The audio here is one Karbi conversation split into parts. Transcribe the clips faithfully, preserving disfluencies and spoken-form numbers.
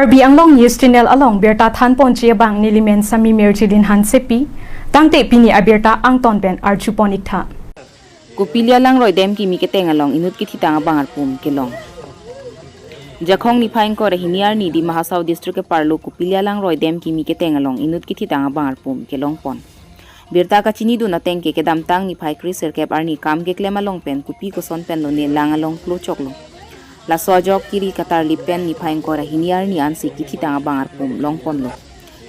Karbi Anglong News Channel along birta thanponji abang nelimen Sami Mirjilin Hansepi, tangte pini abirta angton pen arjupon iktha. Kopili alangroi dam kimi keteng along inut kithitang abang arpum kelong. Jakhong niphai ingkoi ra hini arni Dima Hasao District keparlo Kopili alangroi dam kimi keteng along inut kithitang abang arpum kelongpon. Birta kachinidun ateng ke kedamtang niphai kre sirkep arni kam keklem along pen kopi koson pen lone lang along plochoklo. Laso ajok kiri katarlip pen niphai ingkoi ra hini arni ansi kithitang abang arpum longponlo.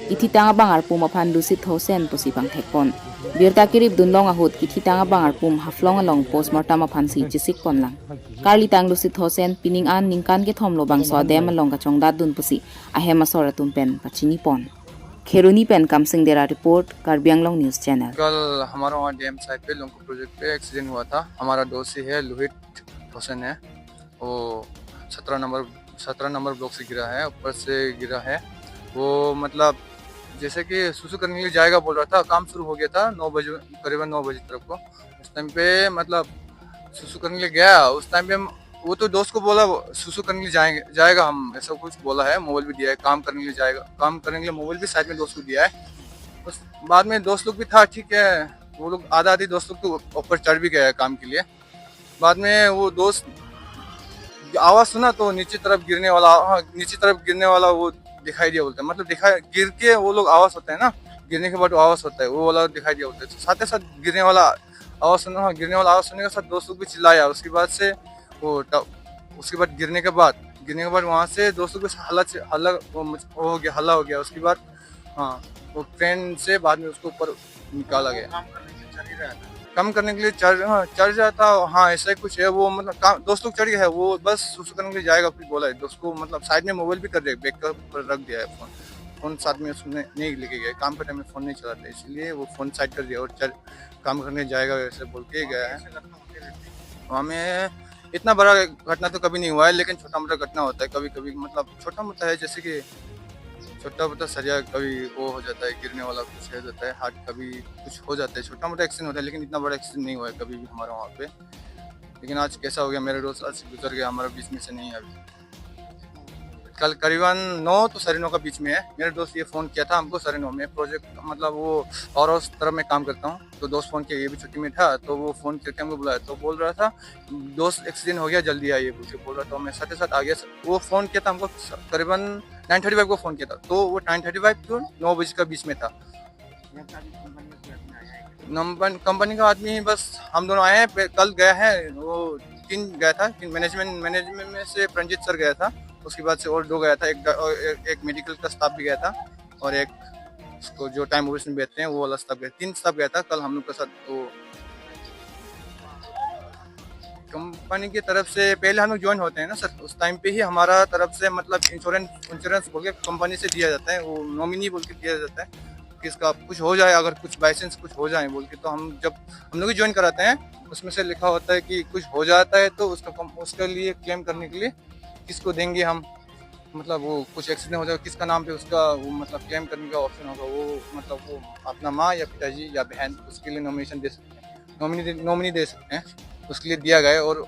Kithitang abang arpum aphan Lusit Hosen pusi pangthekpon. Birta keripdun long ahut kithitang abang arpum Haflong along postmortem aphansi chesikponlang. Karlitang Lusit Hosen pining an ningkan kethom lo bangso adam along kachongdatdun pusi ahem asor atum pen pachinipon. Kheroni pen Kamsing Dera report, Karbi Anglong News Channel. कल हमारा वहाँ dam side पे लुंगकुह प्रोजेक्ट पे एक्सीडेंट हुआ था। हमारा दोस्त ही है, लोहित होसेन है। वो सत्रह नंबर, सत्रह नंबर ब्लॉक से गिरा है, ऊपर से गिरा है। वो मतलब जैसे कि सुसु करने के लिए जाएगा बोल रहा था, काम शुरू हो गया था नौ बजे, करीबन नौ बजे तरफ को। उस टाइम पे मतलब सुसु करने के लिए गया, उस टाइम पे हम, वो तो दोस्त को बोला, "सुसु करने के लिए जाएंगे, जाएगा हम", ऐसा कुछ बोला है। मोबाइल भी दिया है, काम करने के लिए जाएगा, काम करने के लिए मोबाइल भी साइड में दोस्त को दिया है। उस बाद में दोस्त लोग भी था, ठीक है, वो लोग आधा आधी दोस्त लोग तो ऊपर चढ़ भी गया है काम के लिए। बाद में वो दोस्त आवाज सुना तो नीचे तरफ गिरने वाला, हाँ, नीचे तरफ गिरने वाला वो दिखाई दिया बोलते हैं, मतलब दिखा, गिर के वो लोग आवाज होता है ना, गिरने के बाद वो आवाज होता है, वो वाला दिखाई दिया बोलते हैं। तो साथ ही साथ गिरने वाला आवाज सुना, हाँ, गिरने वाला आवाज सुनने के साथ दोस्त लोग भी चिल्लाया। उसके बाद से वो ट-, उसके बाद गिरने के बाद, गिरने के बाद वहाँ से दोस्त लोग भी हल्ला से, हल्ला, वो मच-, वो हो गया, हल्ला हो गया। उसके बाद, हाँ, वो क्रेन से बाद में उसको ऊपर निकाला गया। काम करने के लिए चढ़ ही रहा था। काम करने के लिए चढ़, हाँ, चढ़ रहा था, हाँ, ऐसा ही कुछ है। वो मतलब काम, दोस्त लोग चढ़ गए हैं, वो बस सुसु करने के लिए जाएगा, कुछ बोला है। दोस्त को मतलब साइड में मोबाइल भी कर दिया, बैग पर रख दिया है फोन। फोन साथ में उसने नहीं लेके गया, काम के टाइम में फोन नहीं चलाते, इसलिए वो फोन साइड कर दिया और चढ़, काम करने जाएगा, ऐसे बोल के गया है। वहाँ में इतना बड़ा घटना तो कभी नहीं हुआ है, लेकिन छोटा मोटा घटना होता है कभी कभी, मतलब छोटा मोटा है, जैसे कि छोटा मोटा सरिया कभी वो हो जाता है, गिरने वाला कुछ हो जाता है, हाथ कभी कुछ हो जाता है, छोटा मोटा एक्सीडेंट होता है, लेकिन इतना बड़ा एक्सीडेंट नहीं हुआ है कभी भी हमारे वहाँ पे। लेकिन आज कैसा हो गया, मेरा दोस्त आज गुजर गया, हमारा बीच में से नहीं है अभी। कल करीबन नौ तो साढ़े नौ का बीच में है। मेरे दोस्त ये फ़ोन किया था हमको साढ़े नौ में, प्रोजेक्ट मतलब वो पावर हाउस तरफ में काम करता हूँ, तो दोस्त फ़ोन किया, ये भी छुट्टी में था, तो वो फ़ोन करके हमको बुलाया, तो बोल रहा था दोस्त एक्सीडेंट हो गया, जल्दी आइए बोल के बोल रहा था। मैं साथ ही साथ आ गया। वो फ़ोन किया था हमको स-, करीबन नाइन थर्टी फ़ाइव को फ़ोन किया था, तो वो नाइन थर्टी फ़ाइव टू नौ बजे का बीच में था। नंबर कंपनी का आदमी बस हम दोनों आए हैं, पे-, कल गया है, वो तीन गया था, तीन मैनेजमेंट, मैनेजमेंट में से प्रंजीत सर गया था, उसके बाद से और दो गया था, एक डा-, और एक, एक मेडिकल का स्टाफ भी गया था, और एक उसको जो टाइम ऑपरेशन भेजते हैं वो वाला स्टाफ गया, तीन स्टाफ गया था कल हम लोग के साथ। वो कंपनी की तरफ से पहले हम लोग ज्वाइन होते हैं ना सर, उस टाइम पे ही हमारा तरफ से मतलब इंश्योरेंस, इंश्योरेंस बोल के कंपनी से दिया जाता है, वो नॉमिनी बोल के दिया जाता है कि इसका कुछ हो जाए, अगर कुछ बाई चांस कुछ हो जाए बोल के, तो हम जब हम लोग ही ज्वाइन कराते हैं, उसमें से लिखा होता है कि कुछ हो जाता है तो उसका कम, उसके लिए क्लेम करने के लिए किसको देंगे हम, मतलब वो कुछ एक्सीडेंट हो जाए, किसका नाम पे उसका वो मतलब क्लेम करने का ऑप्शन होगा, वो मतलब वो अपना माँ या पिताजी या बहन, उसके लिए नॉमिनेशन दे सकते हैं, नॉमिनी दे, नॉमिनी दे सकते हैं, उसके लिए दिया गया है। और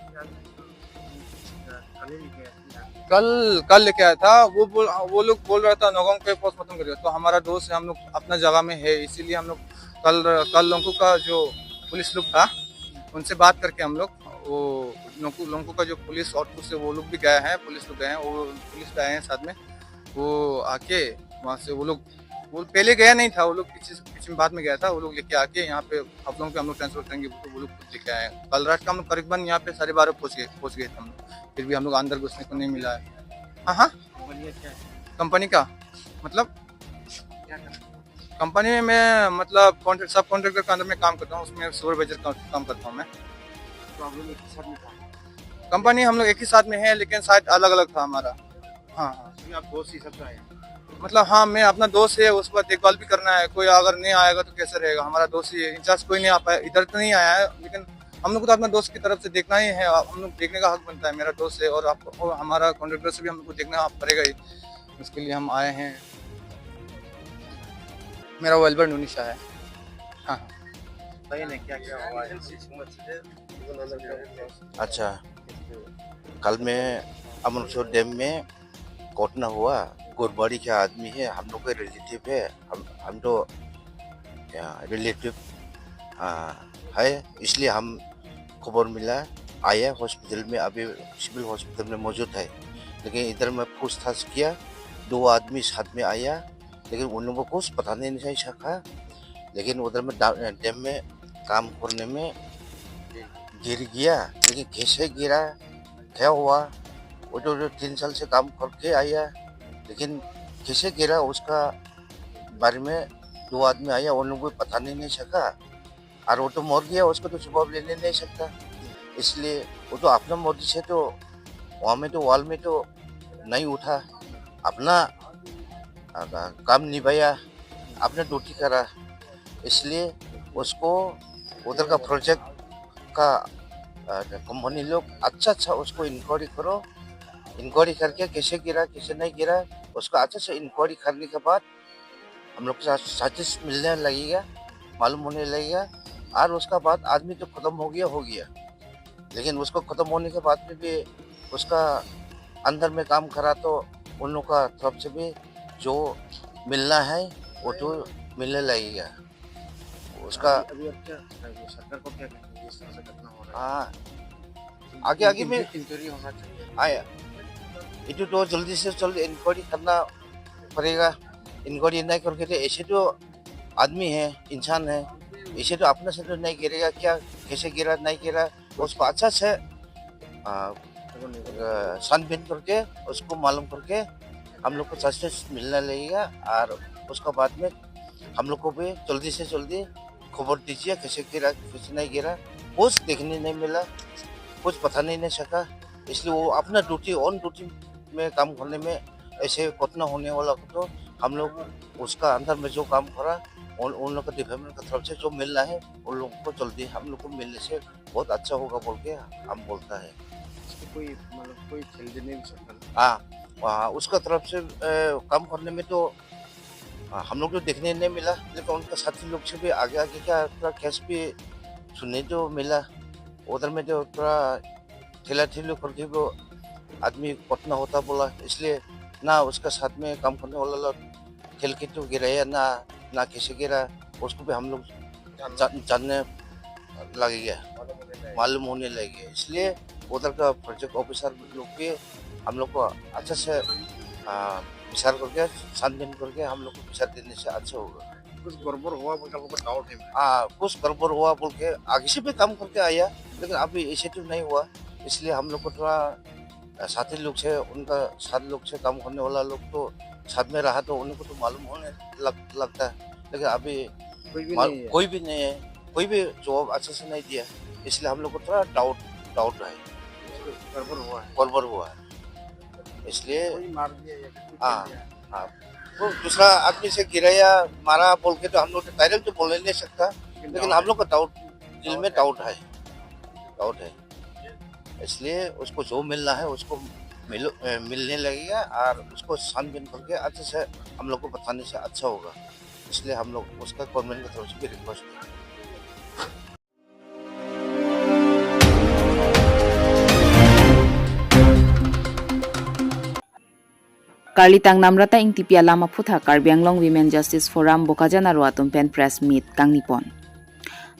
कल, कल लेके आया था, वो बोल, वो लोग बोल रहा था नौगांव पे पोस्टमार्टम करेगा, तो हमारा दोस्त है, हम लोग अपना जगह में है, इसीलिए हम लोग कल, कल लोगों का जो पुलिस लोग था, उनसे बात करके हम लोग वो लोगों, लोगों का जो पुलिस आउटपोस्ट है, वो लोग भी गए हैं, पुलिस लोग गए हैं, वो पुलिस भी आए हैं साथ में। वो आके वहाँ से वो लोग, वो पहले गया नहीं था, वो लोग पीछे से, पीछे में बाद में गया था, वो लोग लेके आके यहाँ पे हाफलोंग पे हम लोग ट्रांसफर करेंगे, तो वो लोग खुद लेके आए हैं। कल रात का हम लोग करीबन यहाँ पे साढ़े बारह पहुँच गए, पहुँच गए थे हम लोग, फिर भी हम लोग अंदर घुसने को नहीं मिला है। हाँ, हाँ। कंपनी का क्या है? कंपनी का मतलब क्या करते हो? कंपनी में मैं मतलब कॉन्ट्रैक्ट, सब कॉन्ट्रैक्टर के अंदर में काम करता हूँ, उसमें सुपरवाइजर का काम करता हूँ मैं। तो आप लोग एक ही साथ में था? कंपनी हम लोग एक ही साथ में है, लेकिन साइट अलग अलग था हमारा। हाँ, हाँ। अभी आप दोस्त ही सबका है? मतलब हाँ, मैं अपना दोस्त है, उसका देखभाल भी करना है। कोई अगर नहीं आएगा तो कैसे रहेगा? हमारा दोस्त ही है, इंचार्ज कोई नहीं आ पाया, इधर तो नहीं आया है, लेकिन हम लोग को तो अपना दोस्त की तरफ से देखना ही है, हम लोग देखने का हक बनता है। मेरा दोस्त है और आप, और हमारा कॉन्ट्रैक्टर से भी हम लोग को देखना पड़ेगा ही। उसके लिए हम आए हैं। मेरा वेलबर नूनी शाह है। हाँ, हाँ। बताइए ना, क्या क्या हुआ है? अच्छा, कल में अमनसोर डैम में घटना हुआ, गोरबारी का आदमी है, हम लोग के रिलेटिव है, हम हम तो, या, रिलेटिव, हाँ, है, इसलिए हम खबर मिला, आया हॉस्पिटल में, अभी सिविल हॉस्पिटल में मौजूद है। लेकिन इधर में पूछताछ किया, दो आदमी साथ में आया, लेकिन उन लोगों को कुछ पता नहीं, नहीं सका। लेकिन उधर में डा-, डैम में काम करने में गिर गया, लेकिन कैसे गिरा, क्या हुआ, वो तो, जो तीन साल से काम करके आया, लेकिन कैसे गिरा, उसका बारे में दो आदमी आया, उन लोगों को पता नहीं, नहीं सका। और वो तो मर गया, उसको तो जवाब लेने नहीं सकता, इसलिए वो तो अपना मर्जी से तो वहाँ में तो, वॉल में तो नहीं उठा, अपना, आ, काम निभाया, अपना ड्यूटी करा, इसलिए उसको उधर का प्रोजेक्ट का, आ, कंपनी लोग अच्छा अच्छा उसको इंक्वायरी करो, इंक्वायरी करके कैसे गिरा, कैसे नहीं गिरा, उसका अच्छा से इंक्वायरी करने के बाद हम लोग को सा-, सच्चाई मिलने लगेगा, मालूम होने लगेगा। और उसका बाद आदमी तो खत्म हो गया, हो गया, लेकिन उसको खत्म होने के बाद में भी उसका अंदर में काम करा तो उन लोग का तरफ से भी जो मिलना है, वो तो मिलने लगेगा। उसका अभी, अभी आप क्या, सरकार को क्या कहेंगे, इस तरह से घटना हो रहा है? हाँ, आगे, आगे में इंक्वायरी होना चाहिए। हाँ, ये तो, तो जल्दी से जल्दी इंक्वायरी करना पड़ेगा। इंक्वायरी नहीं करके तो ऐसे तो आदमी है, इंसान है, ऐसे तो अपने से तो नहीं गिरेगा, क्या, कैसे गिरा, नहीं गिरा, उसको अच्छा से, आ, अ, छानबीन करके, उसको मालूम करके हम लोग को जस्टिस मिलने लगेगा। और उसका बाद में हम लोग को भी जल्दी से जल्दी खबर दीजिए, कैसे गिरा, कैसे नहीं गिरा। कुछ देखने नहीं मिला, कुछ बताने नहीं सका, इसलिए वो अपना ड्यूटी, ऑन ड्यूटी में काम करने में ऐसे घटना होने वाला को तो हम लोग उसका अंदर में जो काम करा, उन, उन लोग का डिपार्टमेंट का तरफ से जो मिलना है, उन लोगों को जल्दी हम लोग को मिलने से बहुत अच्छा होगा बोल के हम बोलता है। इसको कोई, मतलब, कोई झेल भी नहीं सकता ना? हाँ, हाँ, उसका तरफ से, ए, काम करने में तो, हाँ, हम लोग तो देखने नहीं मिला, लेकिन उनका साथी लोग से भी आगे आगे का थोड़ा केस भी सुनने तो मिला। उधर में तो थोड़ा ठेला ठेली करके वो आदमी घटना होता बोला, इसलिए ना उसका साथ में काम करने वाला लोग ठेल के तो गिराया ना, ना कैसे गिरा, उसको भी हम लोग जान-, जानने लगेगा, मालूम होने लगेगा। इसलिए उधर का प्रोजेक्ट ऑफिसर लोग भी हम लोग को अच्छा से, आ, विचार करके, छानबीन करके हम लोग को विचार देने से अच्छा होगा। कुछ गड़बड़ हुआ बोल के आप लोग को डाउट है? हाँ, कुछ गड़बड़ हुआ बोल के आगे से भी काम करके आया, लेकिन अभी ऐसे तो नहीं हुआ, इसलिए हम लोग को थोड़ा, अ, साथी लोग से, उनका साथ लोग से काम करने वाला लोग तो साथ में रहा तो उनको तो मालूम होने लग, लगता है, लेकिन अभी कोई भी माल-, नहीं है। कोई भी नहीं है, कोई भी जवाब अच्छे से नहीं दिया, इसलिए हम लोग को थोड़ा डाउट, डाउट है। गड़बड़ हुआ है। गड़बड़ हुआ है, इसलिए कोई मार दिया या कुछ हाँ, कर दिया। हाँ। वो दूसरा आदमी से गिराया, मारा बोल के तो हम लोग तो डायरेक्ट तो बोलने नहीं सकता, लेकिन लेकिन हम लोग को डाउट, दिल में डाउट है, डाउट है। इसलिए उसको जो मिलना है उसको मिल, ए, मिलने लगेगा और उसको छानबीन करके अच्छे से हम लोग को बताने से अच्छा होगा। इसलिए हम लोग उसका गवर्नमेंट की तरफ से भी रिक्वेस्ट है। Karlitang Namrata Ingtipi alam aphuthak Karbi Anglong Women Justice Forum Bokajan aro atum pen press meet kangnipon.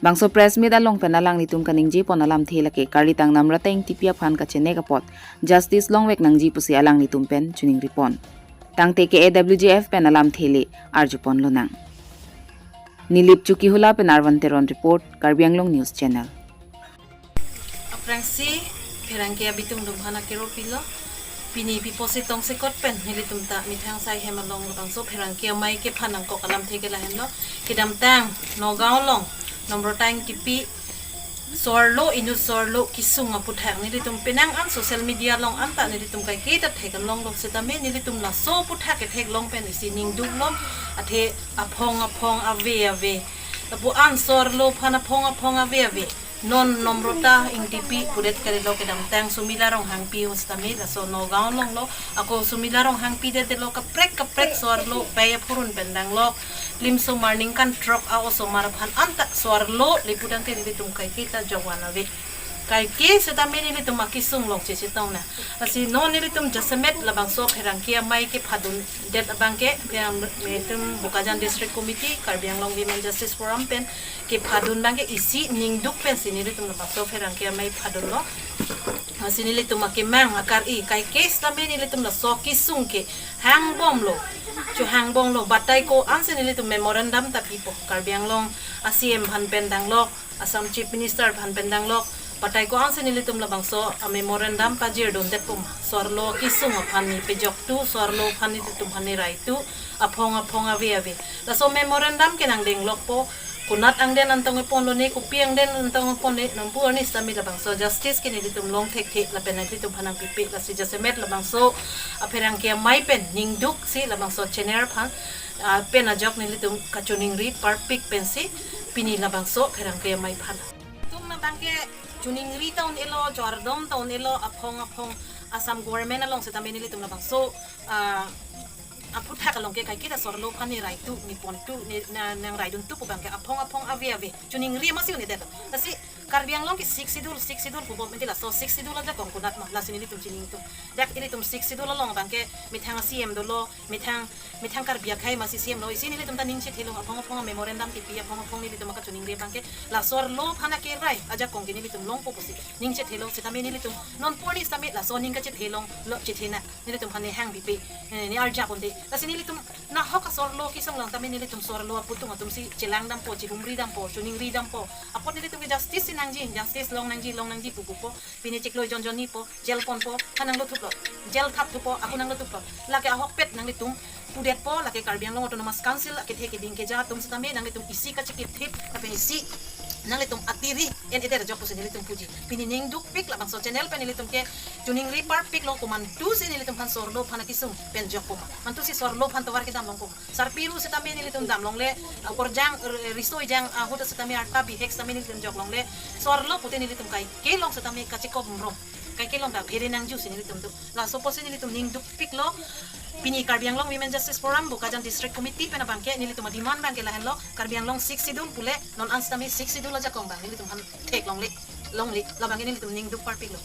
Bangso press meet along pen alanglitum kaningjepon alamthe lake Karlitang Namrata Ingtipi aphan kachenek apot justice longvek nangji pusi alanglitum pen chiningripon. Tangte K A W J F pen alamthe le arjupon lonang. Nilip Chukihula pen Arvan Teron report, Karbi Anglong News Channel. Aphrangsi pherangke abitung atum aphan akero pilo. Pini pi pusi tongsekot pen nelitum ta methang asai hem along labangso pherangke amei kephan nangkok alamthe ke lahenlo. Kedamtang Nagaon along Namrata Ingtipi so-arlo, inut so-arlo kesung aphuthak nelitum penang an social media along anta nelitum kaike ta theklonglo setame nelitum laso aphuthak ketheklong pen isi ningduklo, athe aphong aphong ave ave. Lapu-an so-arlo aphan aphong aphong ave ave. Non Namrata Ingtipi pudet kalilo, kedamtang Sumila Ronghangpi setame laso Nagaon alonglo, ako Sumila Ronghangpi detlo, kaprek kaprek so-arlo pei aphurun pen danglo. Limsomar ningkan throk a-osomar aphan anta so-arlo le pu tangte nelitum kaike ta jawan ave. Kaike setame nelitum akesung along chechetong na. Lasi non nelitum jasemet labangso pherangke amei kephadundet abangke, pherang nelitum Bokajan District Committee, Karbi Anglong Women Justice Forum pen kephadun abangke isi ningduk pensi nelitum labangso pherangke amei phadunlo. Lasi nelitum akemang akar-i, kaike setame nelitum laso kesung ke hangbomlo, chohangbomlo, batai ko-ansi nelitum memorandum ta pipo, Karbi Anglong a-C M aphan pen danglok, Assam Chief Minister aphan pen danglok, batai ko-ansi nelitum labangso a-memorandum pajirdundetpo ma, so-arlo kesung aphan ne pejoktu, so-arlo aphan nelitum aphan ne raitu, aphong aphong ave ave. Laso memorandum ke nangdenglokpo, konat angden antong eponlo ne, kopi angden antong epon ne, nangpu arni setame labangso justice ke nelitum long thekthe, lapen nanglitum aphan nangpipe, lasi jasemet labangso apherangke amei pen ningduksi labangso channel aphan, ah, pen ajok nelitum kachiningri parpik pensi pini labangso pherangke amei aphan. Tum abangke chiningri ta un-elo, chardom ta un-elo, aphong aphong Assam government along setame nelitum labangso, ah, aphuthak along ke kaike ta so-arlo aphan ne raitu, ne pontu, ne, na, nangraiduntu pu abangke aphong aphong ave ave. Chiningri amatsi un-edet. Lasi Karbi Anglong ke Sixth Schedule, Sixth Schedule pu bom menti, laso Sixth Schedule ajakong konat ma, lasi nelitum chiningtum. Dak ilitum Sixth Schedule along abangke methang a-C M dolo, methang, methang Karbi akhei amatsi C M lo, isi nelitum ta ning chethelo, aphong aphong memorandum kipi, aphong aphong nelitum akachiningri abangke la so-arlo aphan akerai ajakong ke nelitum longpo pusi ning chethelo, setame nelitum non pu arni setame laso ning kachethe along lo chethena, nelitum aphan ne hang bipe, eh, ne arjap unde. Lasi nelitum nahok a-so-arlo kesung along tame nelitum so-arlo aputhung atumsi chelangdampo, chihumridampo, chiningridampo. Apot nelitum ke justice si nangji, justice long nangji, long nangji pu pupo. Pini chiklo jon jon nipo, jail ponpo, ha nanglo thuplo. Jail thap thupo, ako nanglo thuplo. Lake ahokpet nanglitum pudetpo, lake Karbi Anglong Autonomous Council akethe keding keja atum setame nanglitum isi kachikipthip, lapen isi nanglitum atiri en-edet ajok pusi nelitum puji. Pini ningdukpik labangso channel pen nelitum ke chiningri parpiklo, komantusi nelitum aphan so-arlo aphan akesung pen jokpo ma, mantusi so-arlo aphan tovar kedam longpo ma. Sarpi ru setame nelitum dam longle, ah, korjang, r-, riso ejang, ah, ahut setame arta bihek setame nelitum jok longle, so-arlo pute nelitum kaike along setame kachekop rom, kaike along ta phere nangjusi nelitum do. Laso apotsi nelitum ningdukpiklo. Pini Karbi Anglong Women Justice Forum, Bokajan District Committee pen abangke nelitum a-demand abangke lahenlo, Karbi Anglong Sixth Schedule pule, non an setame Sixth Schedule ajakong abang nelitum aphan thek longle, longle, labangke nelitum ningduk parpiklo.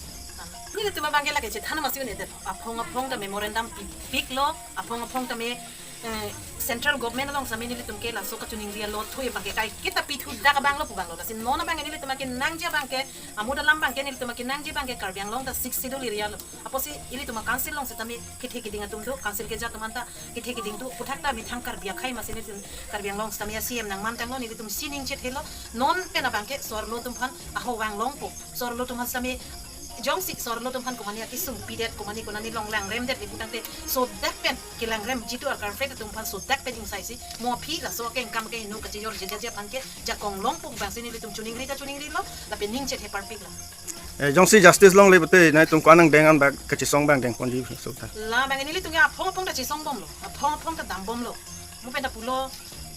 Nelitum abangke lake chethan amatsi un-edet, aphong aphong ta memorandum pipiklo, aphong aphong tame, eh, central government along setame nelitum ke laso kachiningri alot thui abangke kaike ta pithu dak abanglo pu abanglo. Lasi non abangke nelitum akenangji abangke, amut alam abangke nelitum akenangji abangke Karbi Anglong ta Sixth Schedule area lo. Apotsi ilitum a-council along setame kethe keding atum do, council keja atum anta kethe keding do, aphuthak ta methang Karbi akhei amatsi nelitum Karbi Anglong setame a-C M nangmantanglo, nelitum si ning chethelo, non pen abangke so-arlo atum aphan aho vang longpo, so-arlo atum aphan setame jongsi so-arlo atum aphan komani akesung pidet, komani konani along langremdet le putangte sodak pen kelangrem jitu a-culprit atum aphan sodak pen ingsaisi, mo aphi laso akengkam ke hinu kachejor jejaji aphan ke jakong longpo abangsi nelitum chiningri ta chiningrilo, lapen ning chethe parpiklo. Eh, jongsi justice longle pute nangtum ko-an nangdeng an bak kachesong abang dengponji so ta. Labang nelitum ke aphong aphong ta chesongbomlo, aphong aphong ta dambomlo. Mo pen ta pulo,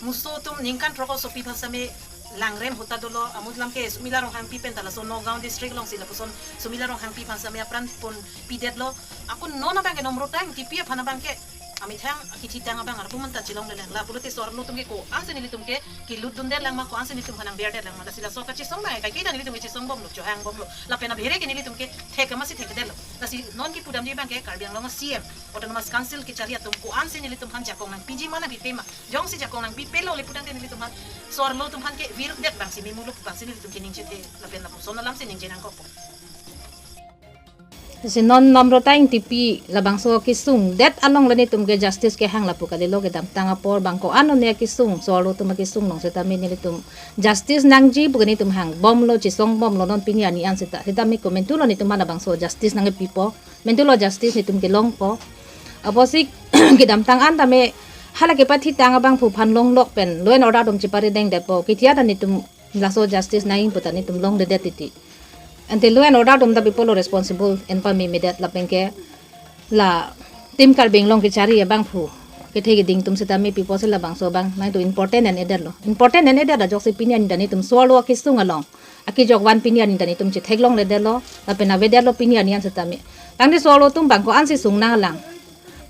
muso atum ningkan throk asopi aphan setame langrem ahut ta dolo, amut alam ke Sumila Ronghangpi pen ta laso Nagaon District alongsi lapuson Sumila Ronghangpi aphan setame apran pon pidetlo. Ako non abangke Nomrota Engtipi aphan abangke amethang akithitang abang arpu manta chelongle lang. La pulote so-arlo atum ke ko-ansi nelitum ke kelutdundet lang ma, ko-ansi nelitum aphan nangberdet lang ma. Lasi laso kachesong abang kaike ta nelitum ke chesongbomlo, chohangbomlo. Lapen aphere ke nelitum ke thek amatsi thekdetlo. Lasi non kipudamji abangke Karbi Anglong a-C M, Autonomous Council kechari atum ko-ansi nelitum aphan jakong nangpiji ma nangpipe ma. Jongsi jakong nangpipelo le putangte nelitum aphan so-arlo atum aphan ke virdet abangsi memulo abangsi nelitum ke ning chethe, lapen lapuson alamsi ningje nangkokpo. Si non Nomrota Engtipi labangso kesungdet along le nelitum ke justice kehang lapu kalilo, kedamtang apor bang ko-an one akesung, so-arlo atum akesung along setame nelitum justice nangji pu ke nelitum hangbomlo, chesongbomlo, non pini arni an seta, setame komantulo nelitum aphan labangso justice nangkepipo, mantulo justice nelitum kelongpo. Apotsi kedamtang an tame hala kepathitang abangphu aphan longlok pen law and order atum cheparidengdetpo, ketia ta nelitum laso justice nangji pu ta nelitum longledet titi. Ante law and order atum ta pipolo responsible en pamemedet, lapen ke la Team Karbi Anglong kechari abangphu kethe keding atum setame pipo si labangso abang nangtum important en-edetlo. Important en-edet ajoksi pini arni ta nelitum so-arlo akesung along akejok van pini arni ta nelitum chetheklongledetlo, lapen avedetlo pini arni an setame. Tangte so-arlo atum bang ko-ansi sung nanglang,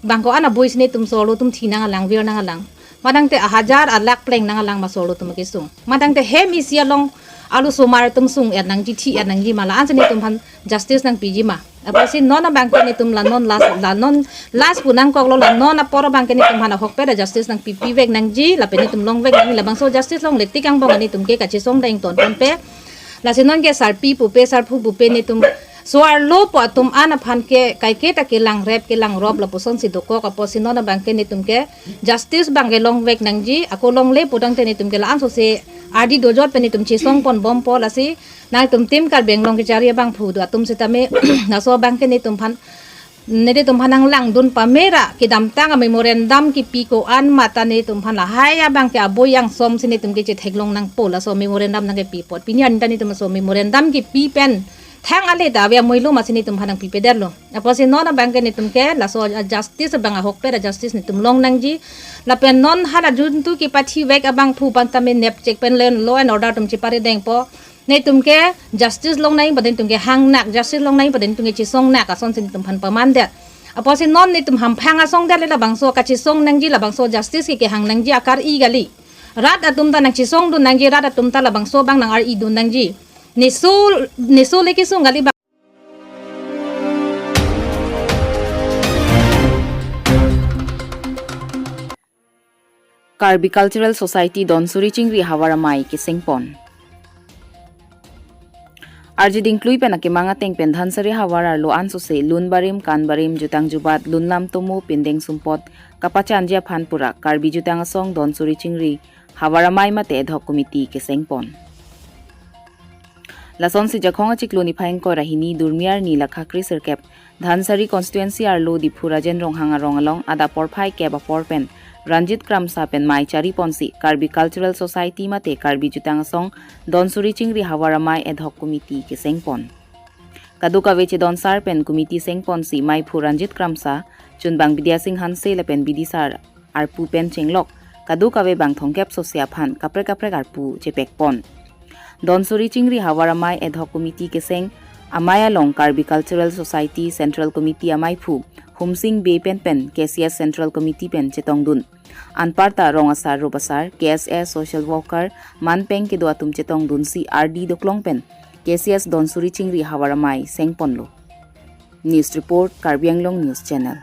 bang ko-an abui si nelitum so-arlo atum thi nanglang, vir nanglang. Matangte ahajar alak pleng nanglang ma so-arlo atum akesung. Matangte hem isi along alu osomar atum sung-et nangji, thi-et nangji ma, la-ansi netum aphan justice nangpiji ma. Apotsi non abangke netum la non last, la non last pu nangkoklo, la non apor abangke netum aphan ahokpet a justice nangpipi vek nangji, lapen netum longvek nangji, labangso justice longle tik angbong netum ke kachesong deng ton ponpe. Lasi non ke sarpi pupe, sarpo pupe, netum so-arlo pu atum an aphan ke kaike ta kelangrep kelangrop lapusonsi dokok, apotsi non abangke netum ke justice abangke longvek nangji, ako longle pu tangte netum ke la-anso se ardi dojot pen netum chesong ponbompo. Lasi nangtum Team Karbi Anglong kechari abangphu do atum sitame laso abangke netum aphan, netum aphan nanglangdun pamera kedamtang a memorandum kipi ko-an mate netum aphan lahai abangke aboi angsomsi netum ke chetheklong nangpo, laso memorandum nangkepi apot. Pini arni ta netum laso memorandum kipi pen thang ale ta ave amoilo masi netum aphan nangpipedetlo. Apotsi non abangke netum ke laso a justice abang ahokpet a justice netum long nangji. Lapen non hala juntu kepathi vek abangphu aphan tame nepchek pen law and order atum chepare dengpo. Netum ke justice long nangji pu netum ke hang nak, justice long nangji pu netum ke chesong nak, asonsi netum aphan pamandet. Apotsi non netum hamphang asong det le labangso kachesong nangji, labangso justice ke kehang nangji akar-i kali. Rat atum ta nangchesongdun nangji, rat atum ta labangso abang nang-ar-idun nangji. Neso, neso le kesung kali abang. Karbi Cultural Society Donsuri Chingri Havar Amei kesengpon. Arjuding klui pen akemang ateng pen Dhansiri havar arlo ansose lun barim, kan barim, jutang jubat, lun lam tomo, pindeng sumpot kapachanji aphan pura Karbi Jutang Asong Donsuri Chingri Havar Amei mate Ad Hoc Committee kesengpon. Lasonsi Jakhong achiklo niphai ingkoi ra hini, durmi arni, lakha kre sirkep, Dhansiri constituency arlo Diphu Rajen Ronghang arong along adap porphai kep apor pen Ranjit Kramsa pen mei chariponsi Karbi Cultural Society mate Karbi Jutang Asong Donsuri Chingri Havar Amei Ad Hoc Committee kesengpon. Kadokave chedonsar pen committee sengponsi meiphu Ranjit Kramsa, chunbang Bidya Sing Hanse lapen bidisar arpu pen chenglok kadokave bang thomkep sose aphan kaprek kaprek arpu chepekpon. Donsuri Chingri Havar Amei Ad Hoc Committee keseng amei along Karbi Cultural Society Central Committee ameiphu Humsing Bey pen pen K C S Central Committee pen chetongdun. Anparta rong asar rup asar, K S S social worker, manpeng kedo atum chetongdunsi ardi doklong pen K C S Donsuri Chingri Havar Amei sengponlo. News report, Karbi Anglong News Channel.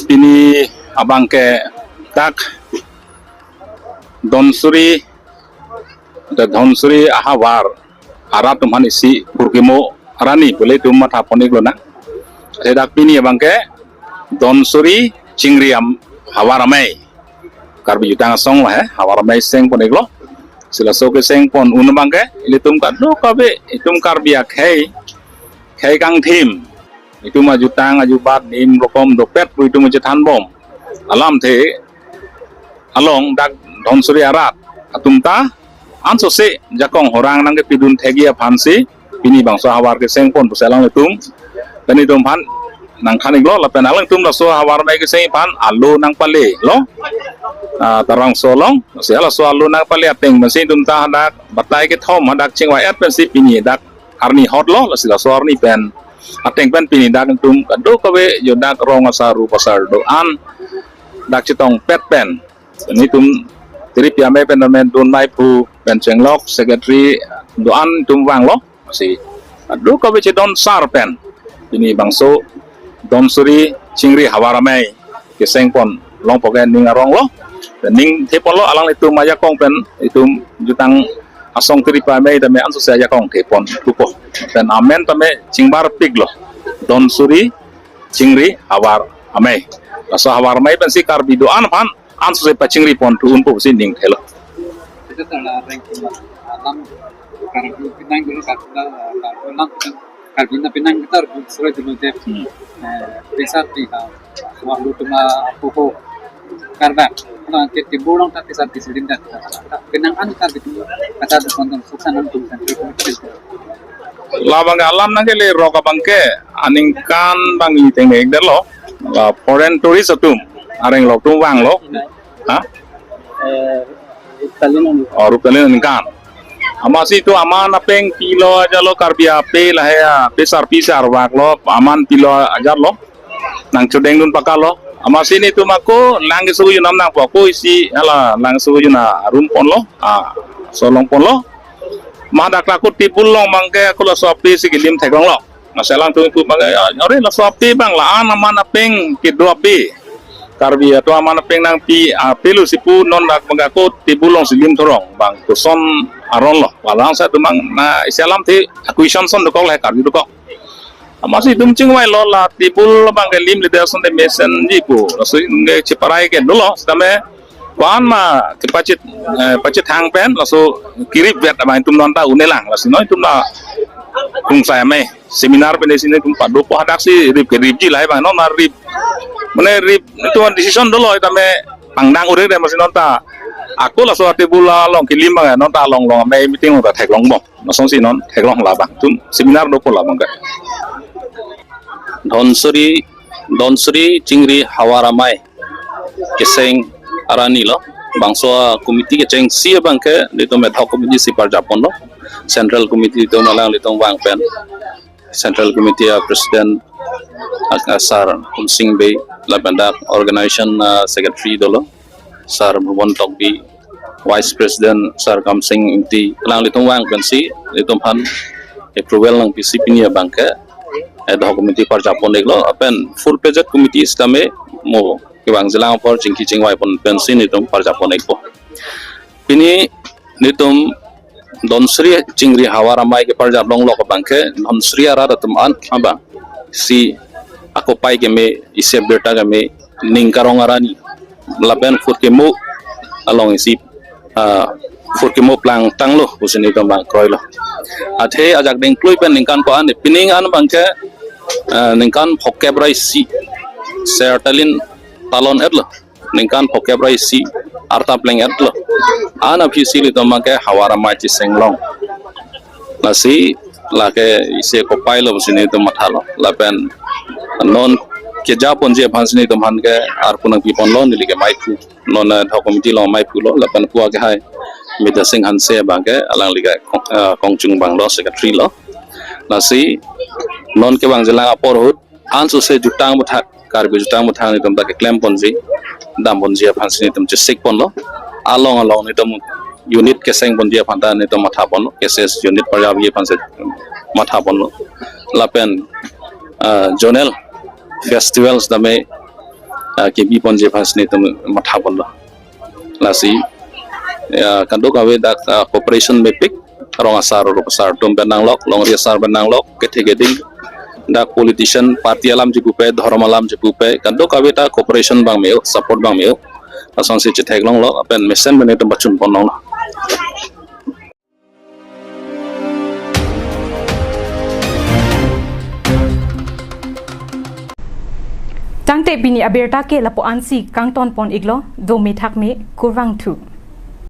Pini abangke dak Donsuri, the Donsuri ahavar arat atum aphan isi purkimo arni pule atum matha pon-iklo na. Dak pini abangke Donsuri Chingri am havar amei, Karbi Jutang Asong lahei havar amei sengpon-iklo. Si laso kesengpon un abangke ilitum kadokave itum Karbi akhei, khei kangthim, itum ajutang ajubat nim rokom dopet pu itum chethanbom. Alamthe along dak Donsuri arat atum ta ansose jakong horang nangkepidun thekji aphansi pini bangso havar kesengpon pusi alanglitum, pen itum aphan nangthan-iklo, lapen alangtum laso havar amei keseng aphan alo nangpalelo. Ah, Tarangso along, si laso alo nangpale ateng pensi itum ta hadak batai kethom hadak chingvai-et pensi pini dak arni hotlo, lasi laso arni pen ateng pen pini dak itum kadokave jo dak rong asar rup asar do-an dak chetongpet pen, pini itum tiri pi amei pen amei dun meiphu pen chenglok secretary do-an itum vanglo. Si kadokave chedonsar pen pini bangso Donsuri Chingri havar amei kesengpon longpo ke ning aronglo. Pen ning theponlo, alanglitum ajakong pen itum Jutang Asong tiri pi amei tame ansose ajakong thepon thupo. Pen amen tame chingbarpiklo, Donsuri Chingri havar amei. Laso havar amei pensi Karbi do-an aphan ansose pachingriponthu unpo pusi ning thelo. Itu telah ranking alam Karbi pinang dulu, Karbi, Karbi alam, Karbi na pinang kita, sesuai dulu deh. Hmm. Eh, bisa di, ah, waktu cuma pupu Karbi. Kalau angkat di burung tapi saat di silinda, pinang an Karbi itu kata ada konten suksan untuk santri. Labang alam nangkelerok abangke aningkan bang iteng mek derlo. La foreign tourist atum areng lok atum vanglo. Ha? Eh, Italian. Oh, Italian aningkan. Amatsi itum aman apeng pilo ajarlo, Karbi ape lahei ape sarpi sarvaklo, aman pilo ajarlo. Nangchodengdun pakalo. Amatsi netum ako lang keso junam nangpo, ako isi hala lang keso juna arum ponlo, ah, solong ponlo. Ma dak ako table along abangke ako laso ape si kelim theklonglo. Masi alangtum pu abangke, ya, are laso ape abang la-an aman apeng kedo ape. Karbi atum aman apeng nangpi ape lo si pu non dak abangke ako table along si lim thorong abang koson aron lo. Walang sa atum abang na isi alamthe question son dokok le Karbi dokok. Amatsi itum chingvailo la table abangke lim leader ason te mesenji pu. Laso itum ke cheparai ke dolo. Sitame ko-an ma kepachit, eh, pachethang pen laso keripvet abang itum non ta un-elang. Lasi non itum la kungsai amei seminar pen isi netum padopo, hadak si rip keripji lahai abang non ma rip. Mane rip itum decision dolo sitame pangdang uring de, amatsi non ta ako laso table along kelim abang non ta along along amei meeting along ta theklongbom. Lasonsi non theklong labang, itum seminar dopo labang ke. Dhonsri, Dhonsri Chingri Havar Amei kecheng arni lo. Bangso committee kechengsi abangke netum ad hoc committee si parjap ponlo. Central committee netum alanglitum vang pen, Central Committee a President, ah, Sir Hunsing Bey, lapen dak organization, ah, secretary dolo, Sir Bhuban Tokbi, Vice President Sir Kamsing Ingti, alanglitum vang pensi netum aphan approval nangpisi pini abangke ad hoc committee parjap pon-iklo, lapen full fledged committee sitame mo kevangjilang apor chingki chingvai pon pensi netum parjap pon-ikpo. Pini netum Dhonsri Chingri Havar Amei keparjap longlok abangke Dhonsri arat atum an abang si ako pai keme, isi abirta keme, ning karong arni lapen fourth kemo along isi, ah, fourth kemo plangtanglo pusi netum abang kroilo. Athe ajak dengklui pen ningkan ko-an, pining an abangke, ah, ningkan phokep ra isi ser talin talon-etlo, ningkan phokep ra isi arta pleng-etlo. An aphi si netum abangke Havar Amei checheng long. Lasi lake isi ako pailo pusi netum mathalo. Lapen non keja ponji aphan si netum aphan ke arpu nangpi ponlo, neli ke maiphu. Non ad hoc committee along maiphulo, lapen pu akehai Bidya Sing Hanse abangke alangli ke kong-, eh, kongchung abang lo, secretary lo. Lasi non kevangjilang apor ahut ansose jutang aputhak, Karbi jutang aputhak netum ta keklem ponji, dam ponji aphan si netum chesik ponlo. Along along netum unit keseng ponji aphan ta netum matha ponlo, K C S unit parjapji aphan si matha ponlo. Lapen, ah, zonal festivals tame, ah, kebi ponji aphan si netum matha ponlo. Lasi, ya, kadokave dak, ah, cooperation mepik, rong asar, rong asar atum pen nanglok, longri asar pen nanglok, kethe keding, dak politician, party alam chipupe, dhorom alam chipupe, kadokave ta cooperation abang me-o, support abang me-o. Lasonsi chetheklonglo, lapen mesen pen netum pachun ponlonglo. Tangte pini abirta ke lapu-ansi kangton pon-iklo, do methak me, kurvangthu.